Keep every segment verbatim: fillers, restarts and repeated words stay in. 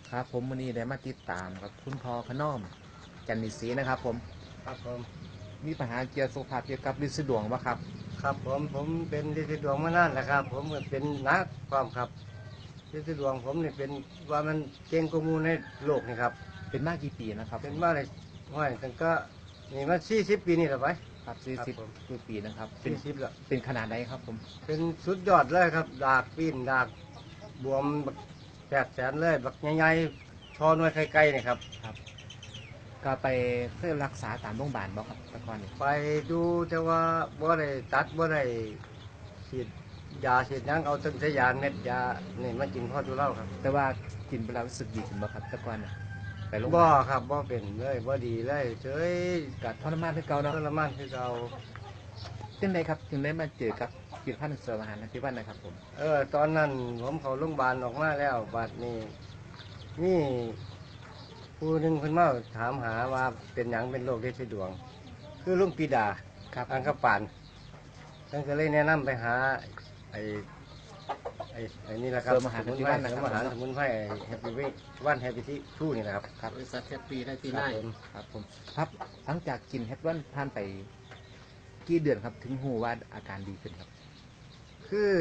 ครับผม มื้อนี้ได้มาติดตามกับคุณพ่อพนอม จันทร์นิศรีนะครับผม ครับผม มีปัญหาเกี่ยวกับสุขภาพเกี่ยวกับฤทธิ์สีดวงบ่ครับ ครับผม ผมเป็นฤทธิ์สีดวงมานานแล้วครับ ผมก็เป็นหนักความครับฤทธิ์สีดวงผมนี่เป็นว่ามันเก่งกว่าหมู่ในโลกนี่ครับ เป็นมากี่ปีนะครับ เป็นมาได้ห้อยตั้งก็นี่มาสี่สิบปีนี่แหละไป ครับสี่สิบ ครับผม กว่าปีนะครับ เป็น สี่สิบแล้ว เป็นขนาดไหนครับผม เป็นสุดยอดเลยครับ ดากปีนดากบวมบักแปดแสนเลย บักใหญ่ๆชอหน่วยไข่ไก่นี่ครับ ครับ ก็ไปเคยรักษาตามโรงพยาบาลบ่ครับแต่ก่อนนี่ ไปดูแต่ว่าบ่ได้ตัดบ่ได้ฉีดยาฉีดหยังเอาตั้งแต่ยาเม็ดยานี่มากินพ่อทุเลาครับ แต่ว่ากินไปแล้วรู้สึกดีขึ้นบ่ครับแต่ก่อนน่ะไปโรงพยา บ่ บาล ครับบ่เป็นเลยบ่ดีเลยเฉย ก็ทรมานคือเก่าเนาะ ทรมานคือเก่า จังไดครับถึงได้มาเจอกับผลิตภัณฑ์เสริมอาหารแฮปปี้วันนะครับผม เออตอนนั้นผมเข้าโรงพยาบาลออกมาแล้วบัดนี้มีผู้หนึ่งเพิ่นมาถามหาว่าเป็นหยังเป็นโรคฤทธิ์สีดวง คือลุงปีดา ครับ อังคปานเพิ่นก็เลยแนะนำไปหาไอ้ไอ้ไอ้นี่แหละครับ เสริมอาหาร สมุนไพร แฮปปี้วันนะครับ เสริมอาหารสมุนไพรแฮปปี้วันแฮปปี้ทูนี่แหละครับ ครับ บริษัทแฮปปี้ไนตี้ ครั ไน บผม ครับผมครับ หลังจากกินแฮปปี้วันผ่านไปกี่เดือนครับ ถึงรู้ว่าอาการดีขึ้นครับ คือ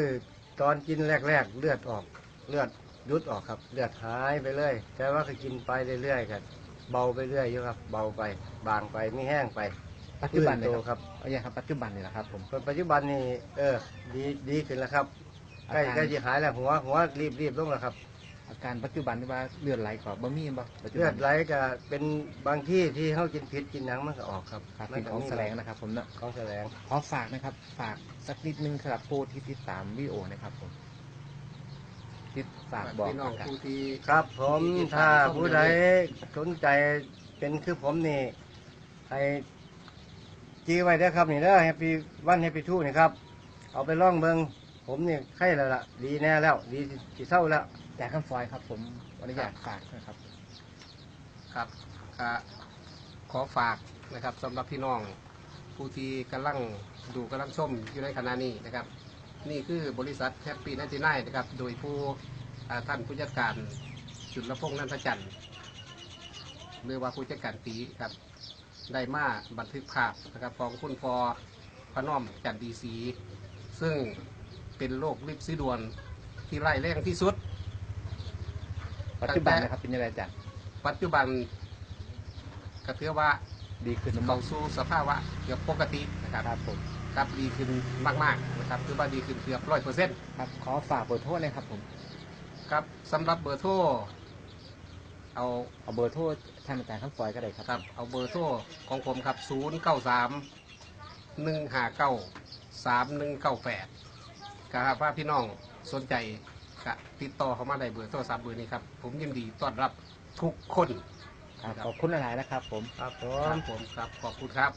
ตอนกินแรกๆเลือดออกเลือดหยุดออกครับ เลือดหายไปเลย แต่ว่าก็กินไปเรื่อยๆครับเบาไปเรื่อยอยู่ครับ เบาไปบางไปไม่แห้งไป ปัจจุบันเลย ฟื้นตัว ค ค รั รั บบ เอาอย่างครับปัจจุบันนี่แหละครับผม ส่วนปัจจุบันนี่เออดีดีขึ้นแล้วครับใกล้ อาการ ใกล้จะหายแล้วหัวหัวรีบรีบลงแล้วครับ อาการปัจจุบันที่ว่าเลือดไหลก็บ่มีบ่ปัจจุ เลื บั อดไหลก็เป็นบางที่ที่เขากินผิดกินหยังมันก็ออกครับ ครับ มั เป็น ก็ ของ มี แสลงนะครับผมเนาะ ของแสลง ขอฝากนะครับ ฝากสักนิดนึงสำหรับผู้ที่ติดตามวิดีโอนะครับผม ติดฝากบอก พี่น้อง นะครับ ผู้ที่ ครับผม ที่ ถ้า ตาม ผู้ใด ชมอยู่ สนใจเป็นคือผมนี่ให้จีไว้เด้อครับนี่เด้อแฮปปี้วันแฮปปี้ทูนี่ครับ เอาไปลองเบิ่งผมนี่ไข้แล้วล่ะ ดีแน่แล้ว ดีสิเศร้าแล้ว อาจารย์คำฟอยครับผมขออนุญาตฝากนะครับ ครับก็ขอฝากนะครับสำหรับพี่น้องผู้ที่กำลังดูกำลังชมอยู่ในขณะนี้นะครับ นี่คือบริษัทแฮปปี้ไนตี้ไนนะครับ โดยผู้อ่าท่านผู้จัดการจุลพงษ์นันทจันทร์ หรือว่าผู้จัดการตีครับ ได้มาบันทึกภาพนะครับของคุณพ่อพนอมจันทร์ดีศรีซึ่งเป็นโรคฤทธิ์สีดวงที่ร้ายแรงที่สุด ปัจจุบันนะครับเป็นยังไงอาจารย์ ปัจจุบันก็ถือว่า ดีขึ้นนะ เข้าสู่สภาวะเกือบปกตินะครับ ครับผม ครับดีขึ้นมากๆนะครับถือว่าดีขึ้นเกือบร้อยเปอร์เซ็นต์ ครับขอฝากเบอร์โทรนะครับผม ครับสำหรับเบอร์โทรเอา เอาเบอร์โทรท่านอาจารย์คำฟอยก็ได้ครับ ครับเอาเบอร์โทรของผมครับศูนย์เก้าสาม หนึ่งห้าเก้า สามหนึ่งเก้าแปดก็หากว่าพี่น้องสนใจก็ติดต่อเข้ามาได้เบอร์โทรศัพท์เบอร์นี้ครับ ผมยินดีต้อนรับทุกคน ครับขอบคุณหลายๆนะครับผม ครับผ ครั ม บผมครับขอบคุณครับ